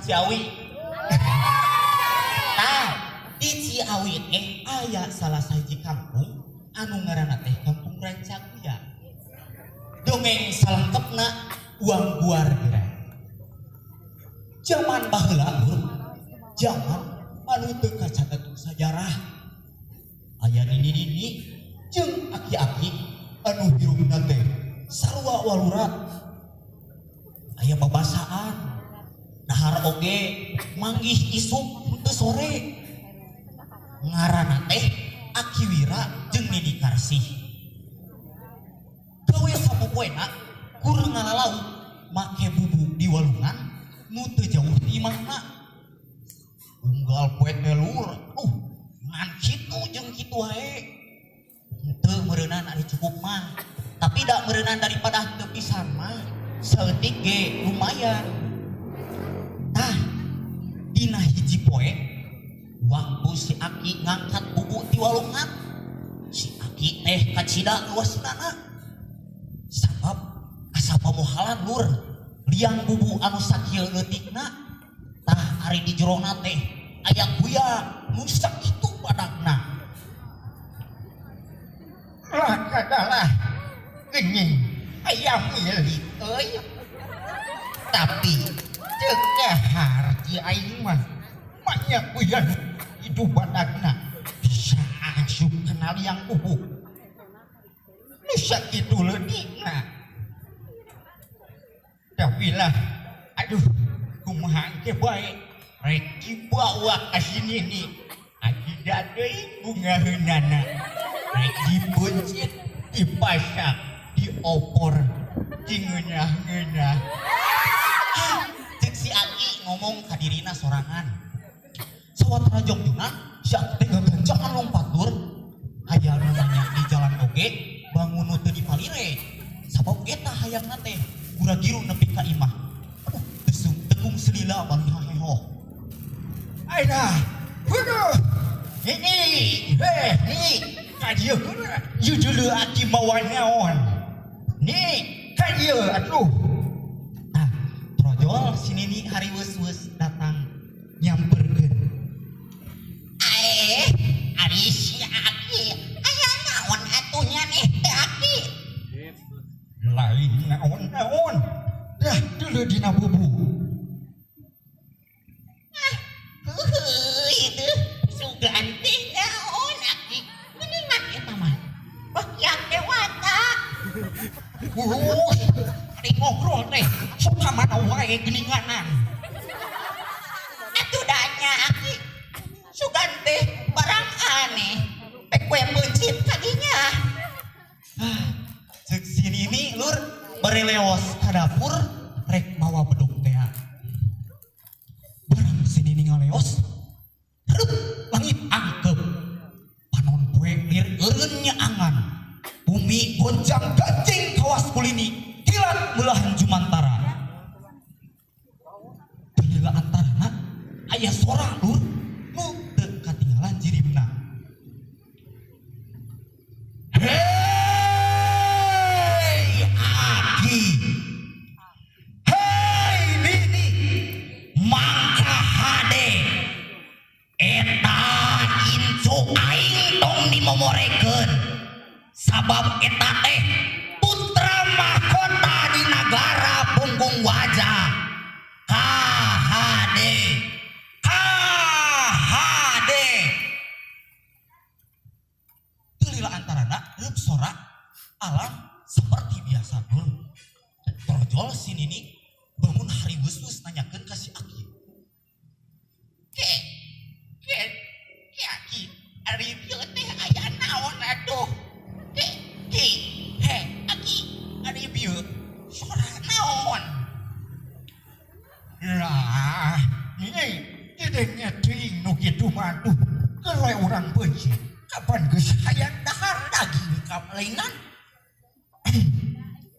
Ciawi? Tah, di Ciawi teh aya salah sahiji kampung anu ngaranna teh Kampung Rancakuya. Dongeng salengkepna uang guar geura. Zaman baheula lur, zaman anu teu kacatet ku sajarah. Aya nini-nini jeung aki-aki anu hirupna teh sarua walurat. Aya babasaan, dahar oge manggih isuk teu sore. Ngaranna teh Aki Wira jeung Nini Karsih. Gawe sapopoena kur ngalalauk make bubu di walungan nu teu jauh ti imahna. Unggal poe teh lur, ngan kitu jeung kitu wae. Teu meureunan ari cukup mah, tapi da meureunan daripada teu pisan mah saeutik ge lumayan. Tah, dina hiji poe waktu si Aki ngangkat bubu ti walungan, si Aki teh kacida luasnana. Sabab asa pamohalan lur, liang bubu anu sakieu leutikna, tah ari di jerona teh aya kuya nu sakitu badagna. Lah kadalah geuning aya milik euy. Tapi teu kahar ti aing mah. Manya kuya itu badagna bisa asup kana liang bubu. Nu sakitu leutikna. Tapi lah, aduh, kumaha engke bae rek dibawa ka sini nih. Akida deui bungaheunana. Rek dipeuncit, dipasak, diopor, dingeunah-ngeunah. Ah, cek si Aki ngomong ka dirina sorangan. Sawatara jongjuna si Aki teh gagancangan lompat lur. Aya nu nanya di jalan oge bangun nu teu dipalire. Sabab eta hayangna teh gura-giru nepi ka imah. Aduh, tesung tekung selila bali haheho. Aida, huduh. Ini, heh, nih, ka dieu heula. Jujur Aki mawa naon. Nih, ka dieu atuh. Tah, trojol si Nini hariweus-weus datang nyamperkeun. Aeh, ari si Aki, aya naon atuh nya nih teh Aki? Lain naon-naon. Dah dulu dina bubu. Ah, heuheuh itu sugan teh naon Aki? Mendingan eta mah. Bakian dewata. Urus, ari ngobrol teh sok ka mana wae geuninganan. Atuh danya Aki. Sugan teh barang aneh. Pek kue peuncit kadinya. Ah, cek si Nini lur bari leos ka dapur rek mawa bedog teh. Barang si Nini ngaleos, harup langit angkep. Panon poe lir eureun nyaangan. Bumi gonjang ganjing kawas kulini, kilat meulahan jumantara. Lila antarana aya sora lur nu teu katinggalan jirimna. Hei Aki, hei Nini, mangka hade eta incu aing tong dimomorekeun. Sabab eta teh putra mahkota di nagara Punggung Wajah. KHD KHD. Teu lila antarana reup sora alam seperti biasa lur. Trojol si Nini bangun hariweus-weus nanyakeun ka si Aki. Ke, ke, ke Aki, ari ieu teh aya naon atuh? Ke, ki, he, Aki, ari bieu sora naon? Lah, ini tidaknya teuing nu kitu mah atuh. Keur we urang peuncit, kapan geus hayang dahar daging kalainan?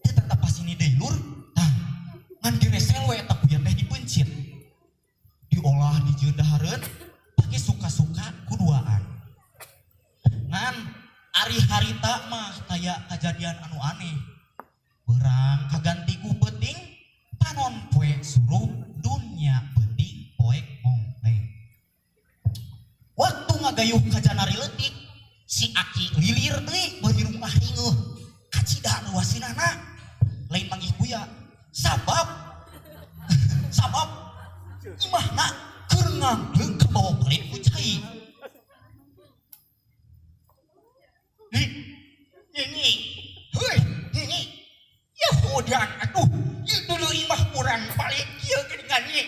Dia tetap pas ini deui lur. Tah, ngan geresel we eta kuya teh dipeuncit. Diolah dijieun dahareun pake suka-suka kuduaan. Ngan ari harita mah taya kajadian anu aneh. Berang kaganti ku peuting, panon poe surup dunya peuting. ngagayuh ka janari leutik si aki lilir deui bari rumah ringeuh kacida wasinana lain manggih kuya sabab sabab imahna keur ngangleung ka bawa palit ku cai. Ini heuy ini ya hudang atuh ieu dulu imah urang palit kieu geuningan ieu.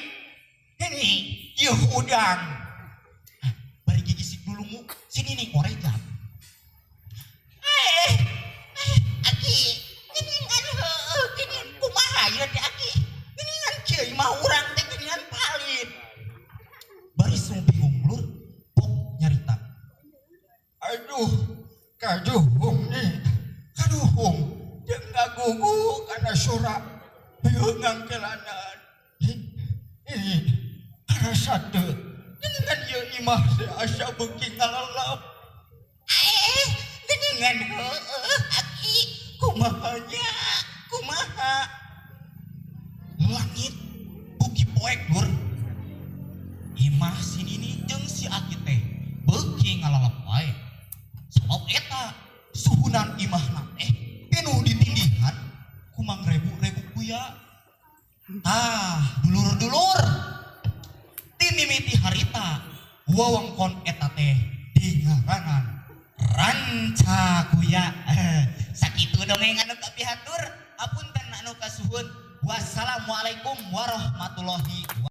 Ini ieu hudang bari gigisik dulungu si Nini ngorejan. Aki geuningan heueuh geuningan kumaha ieu teh aki geuningan kieu imah urang teh geuningan palit. Bari semua bingung lur pok nyarita. Aduh kaduhung nih kaduhung jeung ngagugu kana sora ieu ngangkelanan. Ini karasa teu geuningan ieu imah teh asa beuki ngalalap. Geuningan heueuh aki kumaha nya kumaha. Langit beuki poek lur. Imah si Nini jeung si aki teh beuki ngalalap wae. Sabab eta suhunan imahna teh pinuh ditindihan ku mangrebu-rebu kuya. Tah dulur-dulur ti mimiti harita wewengkon eta teh dingaranan Ranca Kuya. Sakitu dongeng anu kapihatur, apunten anu kasuhun. Wassalamualaikum warahmatullahi wabarakatuh.